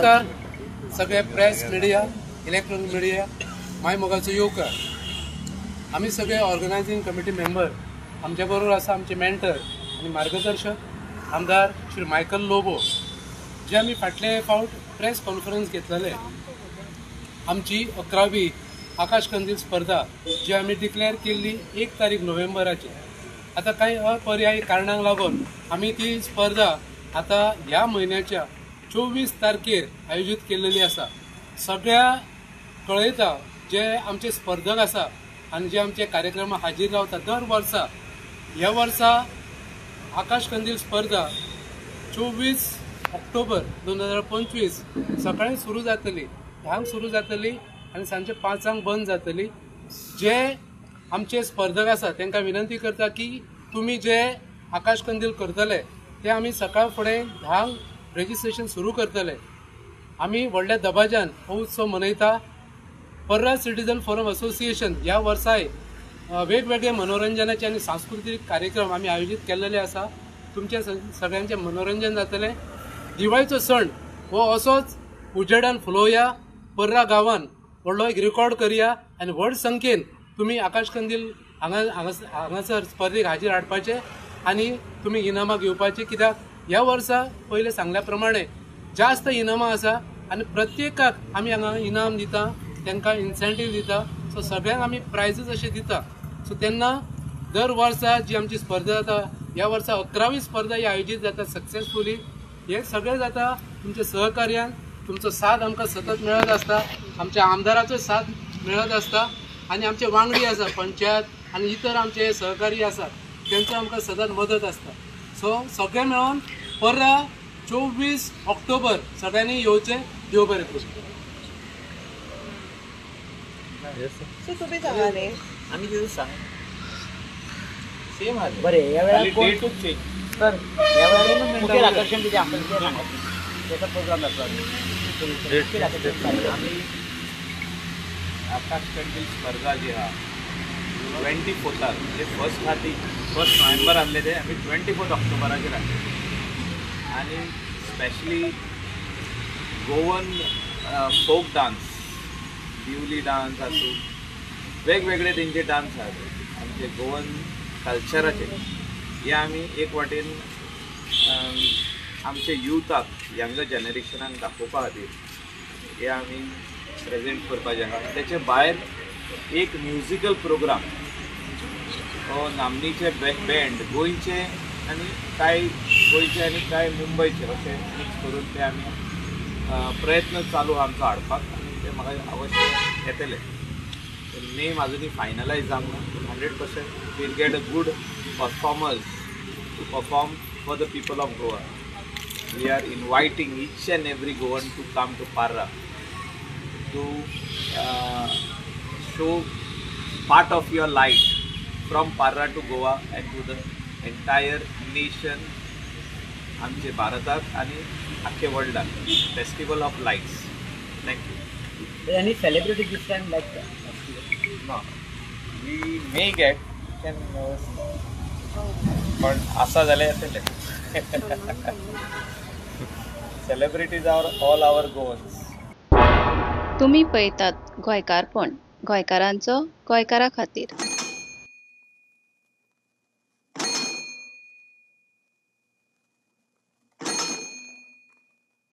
नमस्कार सगळे press media, electronic media, my मोगाचो येवकार. आमी सगळे ऑर्गनायझींग कमिटी मेंबर, आमच्या बरोबर आसा आमचे मेंटर आनी मार्गदर्शक आमदार श्री मायकल लोबो, जे आमी फाटले फावट प्रेस कॉन्फरन्स घेतलेले. आमची 11वी आकाश कंदील स्पर्धा जी आमी डिक्लेअर केल्ली 1 तारीख नोव्हेंबराची, आतां कांय अपर्यायी कारणांक लागून आमी ती स्पर्धा आतां ह्या म्हयन्याच्या 24 तारखेर आयोजीत केलेली आसा. सगळ्या कळयता जे आमचे स्पर्धक आसा आनी जे आमचे कार्यक्रमाक हाजीर रावता दर वर्सा, ह्या वर्सा आकाश कंदील स्पर्धा 24 ऑक्टोबर 2025 सकाळी सुरू जातली, 10 सुरू जातली आनी सांजचे 5 बंद जातली. जे आमचे स्पर्धक आसा तांकां विनंती करता की तुमी जे आकाश कंदील करतले ते आमी सकाळ फुडें 10 रेजिस्ट्रेशन सुरू करतले. आमी व्हडल्या दबाज्यान हो उत्सव मनयता. पर्रा सिटीजन फोरम असोसिएशन ह्या वर्साय वेगवेगळे मनोरंजनाचे आनी सांस्कृतीक कार्यक्रम आमी आयोजीत केल्लेले आसा. तुमचे सगळ्यांचे मनोरंजन जातलें. दिवाळीचो सण हो असोच उजेडान फुलोवया, पर्रा गांवान व्हडलो एक रेकॉर्ड करया आनी व्हड संख्येन तुमी आकाश कंदील हांगासर स्पर्धेक हाजीर हाडपाचे आनी तुमी इनामां घेवपाची. कित्याक ह्या वर्सा पयलें सांगल्या प्रमाणे जास्त इनामां आसा आनी प्रत्येकाक आमी हांगा इनाम दिता, तांकां इन्सेंटीव दिता. सो सगळ्यांक आमी प्रायजीस अशें दिता. सो तेन्ना दर वर्सा जी आमची स्पर्धा जाता, ह्या वर्सा 11वी स्पर्धा ही आयोजीत जाता सक्सेसफुली. हें सगळें जाता तुमच्या सहकार्यान, तुमचो साथ आमकां सतत मेळत आसता, आमच्या आमदाराचो साथ मेळत आसता आनी आमचे वांगडी आसा, पंचायत आनी इतर आमचे सहकारी आसात तेंचो आमकां सदांच मदत आसता. सो सगळें मेळोन पर्रा 24 ऑक्टोबर सगळ्यांनी येवचें. देव बरें करूं. सो तुमी सांगा न्ही, आमी कितें सांग सेम आहा. बरें, ह्या वेळार सर, ह्या वेळार मुखेल आकर्शण कितें आसतलें तें सांगा. तेका प्रोग्राम जातलो मुखेल आकर्शण. आमी आकाश कंदील स्पर्धा जी आहा 24, म्हणजे फर्स्ट आहा ती 1 नोव्हेंबर आहले ते आमी 24 ऑक्टोबराचेर आहले. आनी specially Goan folk dance, दिवली डान्स आसूं, वेगवेगळे तेंचे डान्स आहात आमचे गोवन कल्चराचे. हे आमी एक वाटेन आमचे युथाक, यंगर जनरेशनाक दाखोवपा खातीर हे आमी प्रेजेंट करपाचें आहा. तेचे भायर एक म्युजिकल प्रोग्राम, हो नामनेचे बँड गोंयचे आनी कांय गोंयचे आनी कांय मुंबयचे अशें मिक्स करून ते आमी प्रयत्न चालू आहा आमचो हाडपाक आनी ते म्हाका अवश्य येतले. नेम अजुनूय फायनलायज जावंक ना. 100% we'll get a good performers to perform for the people of Goa. We are inviting each and every Goan to come to Parra to show part of your light from Parra to Goa and to the entire nation, आमचे भारताक आनी आख्खे वर्ल्डाक. Festival of lights. Thank you. Any celebrity this time like that? No, we may get can, पण आसा जाल्यार येतले. Celebrities are all our Goans. तुमी पळयतात गोंयकारपण, गोंयकारांचो गोंयकारा खातीर.